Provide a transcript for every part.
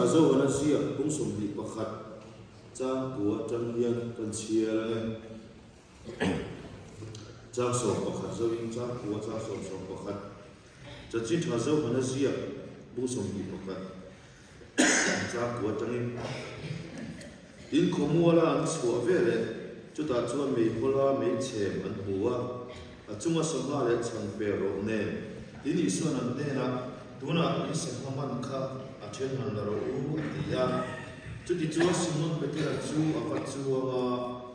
Zohana ziak pung 21 chang kua atang hian kan chhiar ang e. Chang 11 zoin chang kua chang sawm 11 Chanchin Tha Zohana ziak bung 21 chang kua atangin Tin khawmuala an chhuah veleh chutah chuan meihawla meichhem an hmu a, a chunga sangha leh chhan per rawh nen. Tin Isuan an hnenah, Tunah in sangha man kha a then han la rawh u, a ti a. Chuti chuan Simon Petera chu a va chuang a,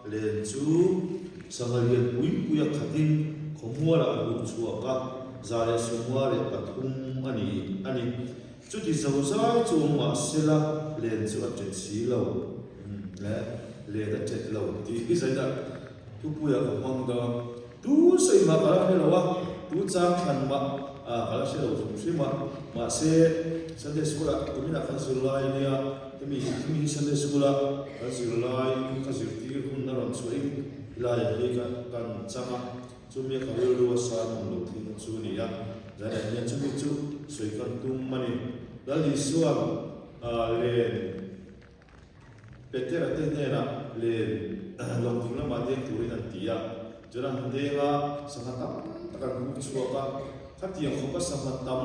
len chu sangha lian pui pui a khatin khawmualah a hnuk chhuak a, 153 a ni a ni. Chuti zo zai chu awm mah sela len chu a ṭet si lo. Le, len a ṭet lo tih hi zaina thupuia ka hmang dawn. Tu sawi mah ka la hre lo a, tu chang thlan mah ka la hre lo hrim hrim a. Mahse, Sunday School-ah tuminah kan zir lai a nia, hemi hemi hi Sunday School-a kan zir laiin ka zirtir hun a rawn chhuahin helaiah hi kan chang a. Chumi a ka rilru a san awm lo thil chu a ni a, zanah hian chumi chu sawi kan tum a ni. Lal Isua'n len Petera te hnenah len lawng ding lamah deng turin an ti a, chuan an deng a, sangha tam tak an hnuk chhuak a, khatiang khawpa sangha tam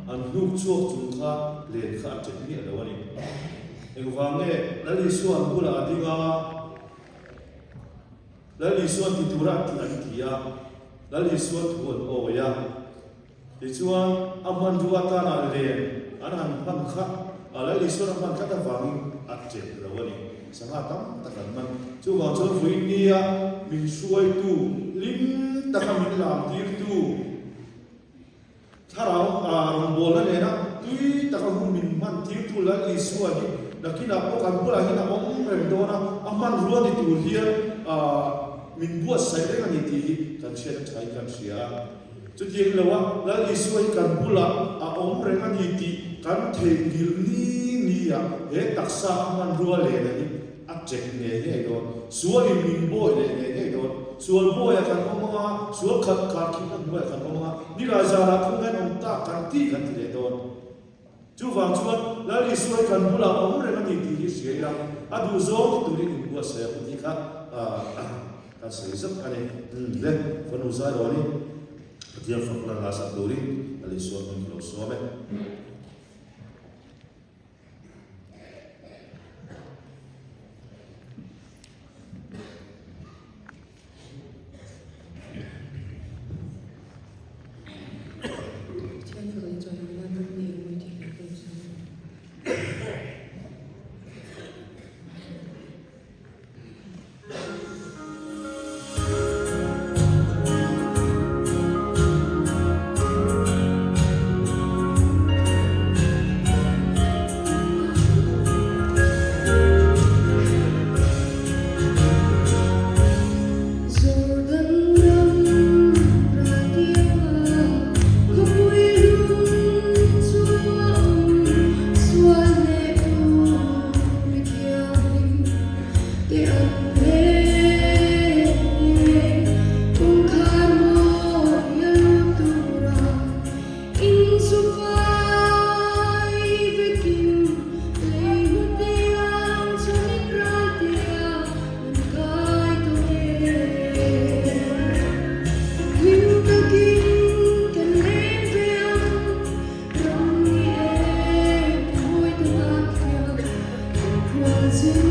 an hnuk chhuak chung kha len kha a ṭet miah lo a ni. Engvang nge Lal Isua an bulah a ding a? Lal Isua ti tura a tih an ti a, Lal Isua thu an awi a. Tichuan, a hmanrua atana len an han hman kha Lal Isua'n a hman tlat avangin a ṭep lo a ni. Sangha tam tak an man. Chuvang chuan vawinia min hruaitu, hlim taka min lamtirtu, Thlarau rawngbawlna nena tui taka hun min hman tirtu Lal Isua hi nakinah pawh kan bulah hian a awm reng dawn a, a hmanrua ni tur hian min buatsaih reng a ni tih hi kan hriat a thain kan hria a. Chutiang lo a, Lal Isua hi kan bulah a awm reng a ni tih kan theihnghilh ni ni a, he taksa a hmanrua lena hi A check ngei ngei dawn. Sualin min bawi leh ngei ngei dawn. Sual bawiah kan awm ang a, sual khat kar khihna hnuaiah kan awm ang a, nilai zarah khung hian awm tak kan tih kan ti leh dawn. Chuvang chuan Lal Isua hi kan bulah awm reng a ni tih hi hria ila, a duh zawng ti turin inbuatsaih ang u tih kha kan sawi zauh a ni. Le, fanu zai rawn i Pathian fakna hla sak turin Lal Isua hming ka lo sawm e. Pathian fak leh chawi nan ram ni eng mawi tih hlei ka lo sawi a. Jordan ram raltianga khawpui lung chu a awm sual leh pawh mithianghlim te an leng kawngkhar mawi a lut tura in chu fai vekin lei hnute ang chuanin raltea min kai tawh e. Hlim takin kan leng ve ang ram ni e mawi ta tak hian kan khual chin.